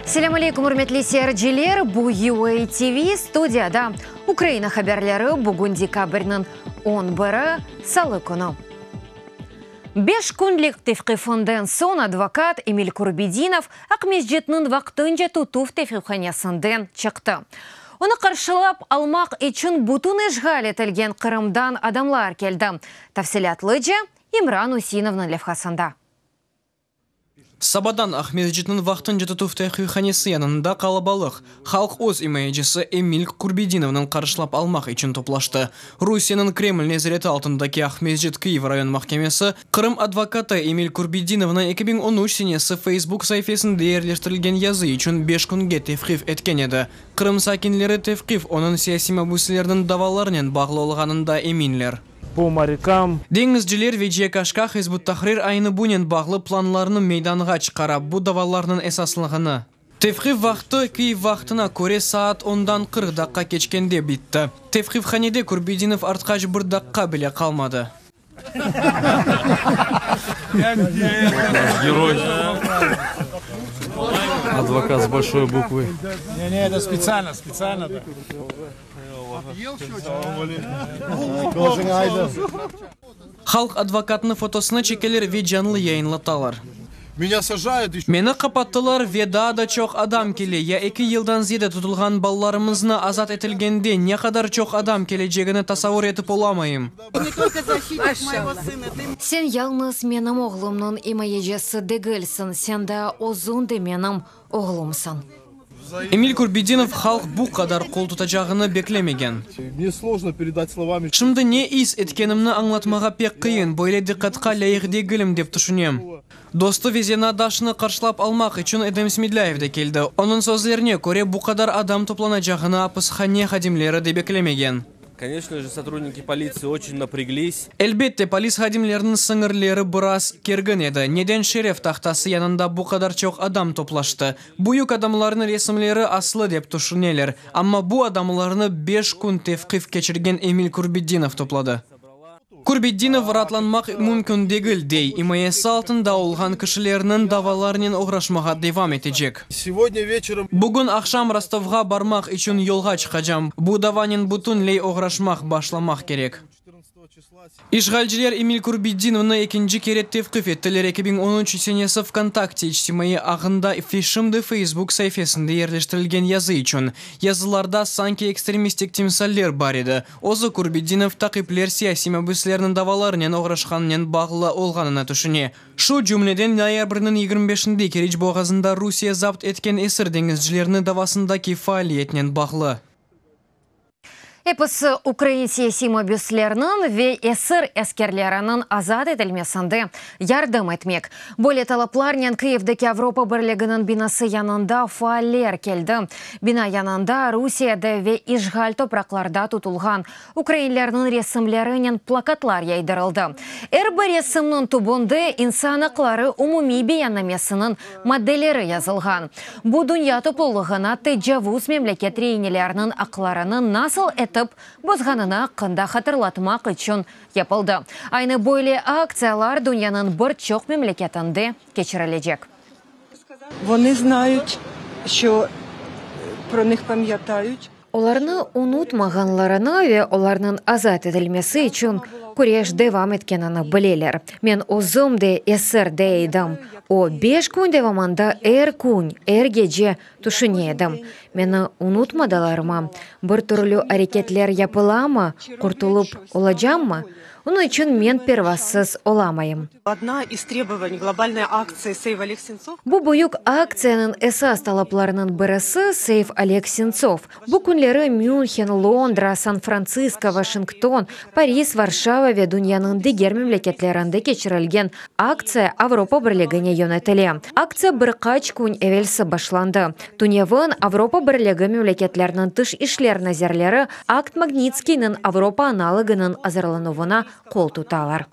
Selâm aleykum, ürmetli seyirciler! Bu UA TV, studiyada Ukraina haberleri, bugün dekabrniñ on biri, salı künü. Beş künlik tevqifinden soñ advokat Emil Kurbedinov Aqmescitniñ vaqtınca tutuv tevqifhanesinden çıqtı. Onı qarşılap almaq içün bütün işğal etilgen Qırımdan adamlar keldi. Tafsilâtlıca İmran Useinovnıñ levhasında. Sabadan Aqmescitniñ vaqtınca tutuv tevqifhanesi yanında qalabalıq halq öz imayecisi Emil Kurbedinovnıñ qarşılap almaq içün toplaştı. Rusiyeniñ Kreml nezareti altındaki Aqmescit Kyiv rayon mahkemesi Qırım advokatı Emil Kurbedinovnı 2013 senesi Facebook saifesinde yerleştirilgen yazı içün beş künge tevqif etken edi. Qırım sakinleri tevqif onıñ siyasiy mabüslerniñ davalarınen bağlı olğanında eminler. Po morâkam. Deñizciler Veciye Kaşka Hizb ut-Tahrir aynı bunen bağlı planlarnı meydanğa çıqara, bu davalarnıñ esaslığını. Tevqif vaqtı Kyiv vaqtına köre saat ondan 40 daqqa keçkende bitti. Tevqifhanede Kurbedinov artqaç bir daqqa bile qalmadı. Наш герой. Адвокат с большой буквы. Не, не, это специально, специально так. Közüñ aydın. Halq advokatnıñ fotosını çekeler ve canlı yayınlatalar. Меня сажают еще. Meni qapattılar ve daa da çoq adam kele. Ya eki yıldan ziyade tutulğan balalarımıznı azat etilgende ne qadar çoq adam kelecegini tasavur etip olamayım. Не только защитник моего сына, ты Sen yalıñız menim oğlumnıñ imayecisi degilsiñ, sen de özüñ de menim oğlumsıñ. Emil Kurbedinov halq bu qadar qol tutacağını beklemegen. Мне сложно передать словами. Şimdi ne is etkenimni añlatmağa pek qıyın, böyle diqqatqa lâyıq degilim dep tüşünem. Dostu ve zenaatdaşını qarşılap almaq içün Edem Smedlâyev de keldi. Onıñ sözlerine köre, bu qadar adam toplanacağını apishane hadimleri de beklemegen. Конечно же, сотрудники полиции очень напряглись. Elbette, polis hadimleriniñ siñirleri biraz kergin edi. Neden şeref tahtası yanında bu qadar çoq adam toplaştı? Büyük adamlarnıñ resimleri asılı dep tüşüneler. Amma bu adamlarnı beş kün tevqif keçirgen Emil Kurbedinov topladı. Kurbedinov raatlanmaq mümkün degil, dey, imayesi altında olğan kişilerniñ davalarınen oğraşmağa devam etecek. Сегодня вечером Bugün aqşam Rostovğa barmaq içün yolğa çıqacam. Bu davanen bütünley oğraşmaq başlamaq kerek. 14 числа İşğalciler Emil Kurbedinovnı ekinci kere tevqif ettiler 2013 senesi VKontakte içtimaiy ağında ve şimdi Facebook saifesinde yerleştirilgen yazı içün. Yazılarda sanki ekstremistik timsaller bar edi. Özü Kurbedinov taqipler siyasiy mabüslerniñ davalarınen oğraşqanınen bağlı olğanını tüşüne. Şu cümleden noyabrniñ 25-nde Keriç boğazında Rusiye zapt etken esir deñizcilerniñ davasındaki faaliyetnen bağlı. Episi ukrain siyasiy mabüslerniñ ve esir askerleriniñ azat etilmesinde yardım etmek. Böyle talaplarnen Kyivdeki Avropa Birliginiñ binası yanında faaller keldi. Bina yanında Rusiyede ve işğal topraqlarda tutulğan ukrainlerniñ resimlerinen plakatlar yaydırıldı. Er bir resimniñ tübünde İnsan aqları umumiy beyannamesiniñ maddeleri yazılğan. Bu dünya toplulığına tecavuz memleket reineleriniñ aqlarını nasıl etip bozğanını aqqında hatırlatmaq içün yapıldı. Aynı böyle aktsiyalar dünyanıñ bir çoq memleketinde keçirilecek. Вони знають, що про них пам'ятають. Olarnı unutmağanlarını ve olarnıñ azat etilmesi içün küreş devam etkenini bileler. Men özüm de esirde edim. O beş kün devamında er kün, er gece tüşüne edim. Meni unutmadılarmı? Bir türlü areketler yapılamı? Qurtulıp olacammı? Onıñ içün men pervasız olamayım. Одна из требований глобальной акции Save Oleg Sentsov Bu büyük aktsiyanıñ esas talaplarınıñ birisi Save Oleg Sentsov. Bu künleri Münhen, Londra, San-Frantsisko, Vaşington, Paris, Varşava ve dünyanıñ diger memleketlerinde keçirilgen aktsiya Avropa Birligine yönetile. Aktsiya bir qaç kün evelsi başlandı. Tünevin Avropa Birligi memleketleriniñ tış işler nazirleri Akt Magnitskiyniñ Avropa analogınıñ azırlanuvına qol tutalar.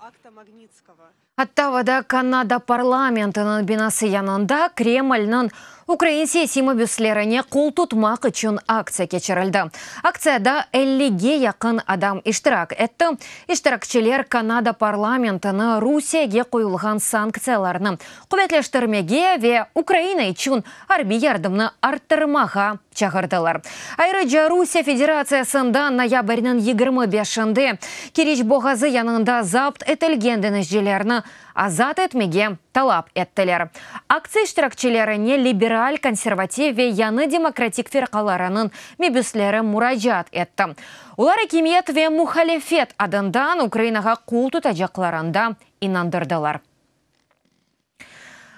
Ottavada Kanada parlamentiniñ binası yanında Kremlniñ. Ukrain siyasiy mabüslerine qol tutmaq içün aktsiya keçirildi. Aktsiyada ellige yaqın adam iştirak etti. İştirakçiler Kanada parlamentini Rusiyege qoyulğan sanktsiyalarnı quvetleştirmege ve Ukraina içün arbiy yardımnı arttırmağa çağırdılar. Ayrıca Rusiye Federatsiyasında noyabrniñ 25-inde Keriç boğazı yanında zapt etilgen deñizcilerni azat etmege talap ettiler. Aktsiya iştirakçilerine liberal, konservativ ve Yañı demokratik firqalarınıñ mebüsleri muracaat etti. Olar akimiyet ve muhalefet adından Ukrainağa qol tutacaqlarında inandırdılar.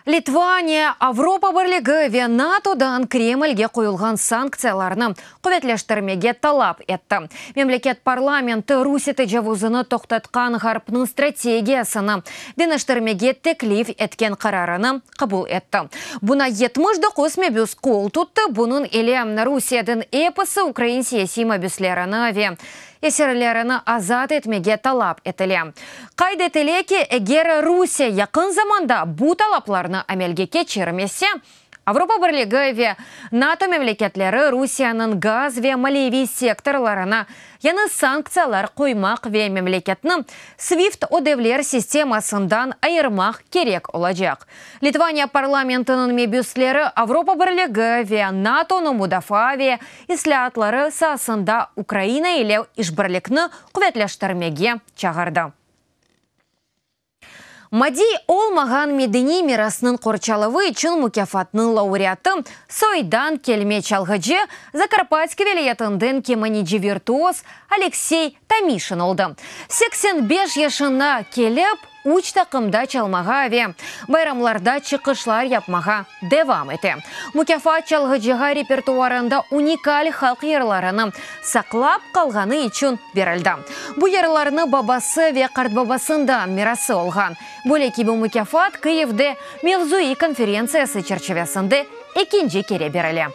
Litvaniya, Avropa Birligi ve NATOdan Kremlge qoyulğan sanktsiyalarnı quvetleştirmege talap etti. Memleket parlamenti Rusiye tecavuzını toqtatqan Ğarpnıñ strategiyasını deñiştirmege teklif etken qararını qabul etti. Buña 79 mebüs qol tuttı, bunıñ ile Rusiyeden episi ukrain siyasiy mabüslerini ve esirlerini azat etmege talap etile. Qayd etile ki, eger Rusiye yaqın zamanda bu talaplarnı amelge keçirmese, Avropa Birligi ve NATO memleketleri Rusiyeniñ gaz ve maliyeviy sektorlarına yañı sanktsiyalar qoymaq ve memleketni SWIFT ödevler sistemasından ayırmaq kerek olacaq. Litvaniya parlamentiniñ mebüsleri Avropa Birligi ve NATOnı mudafaa ve islâatları saasında Ukraina ile işbirlikni quvetleştirmege çağırdı. Maddiy olmağan medeniy mirasnıñ qorçalavı içün mukâfatnıñ laureatı, soydan kelme çalğıcı, Zakarpatskiy vilâyetinden kemaneci-virtuoz Aleksey Tomişin oldı. 85 yaşına kelip, üç taqımda çalmağa ve bayramlarda çıqışlar yapmağa devam ete. Mukâfat çalğıcığa repertuarında unikal halq yırlarını saqlap qalğanı içün berildi. Bu yırlarnı babası ve qartbabasından mirası olğan. Böyle kibi mukâfat Kıyivde mevzuiy konferentsiyası çerçivesinde ekinci kere berile.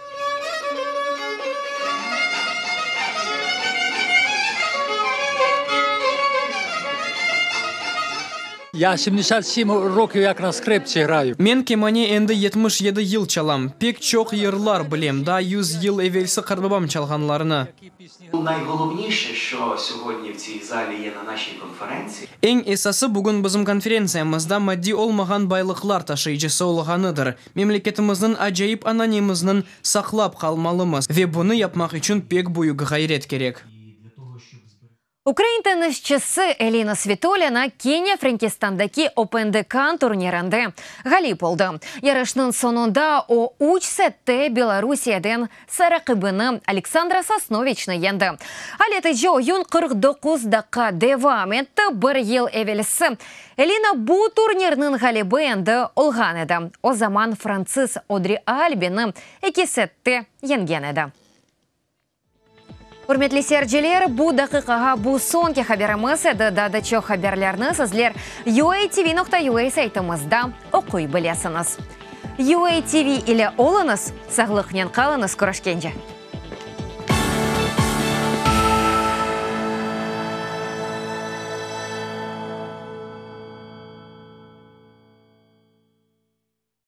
Ya 77 rokів як на скрипці граю. Men kemane endi 77 yıl çalam. Pek çoq yırlar bilem, daa 100 yıl evelsi qartbabam çalğanlarını. Найголовніше, що сьогодні в цій залі є на нашій конференції. Eñ esası, bugün bizim konferentsiyamızda maddiy olmağan baylıqlar taşıyıcısı olğanıdır. Memleketimizniñ acayip ananemizniñ saqlap qalmalımız ve bunı yapmaq içün pek büyük ğayret kerek. Ukrain tennisçisi Elina Svitolina kene Frenkistandaki Open de Kann turnirinde ğalip oldı. Yarışnıñ soñunda o, üç sette Belorusiyeden raqibini Aleksandra Sosnoviçni yeñdi. Al etici oyun 49 daqqa devam etti. Bir yıl evelsi Elina bu turnirniñ ğalibi endi olğan edi. O zaman fransız Odri Albini eki sette yeñgen edi. Ürmetli seyirciler, bu daqiqağa bu soñki haberimiz edi. Daa da çoq haberlerni sizler uatv.ua saytımızda oquy bilesiñiz. UATV ile oluñız, sağlıqnen qalıñız, körüşkence!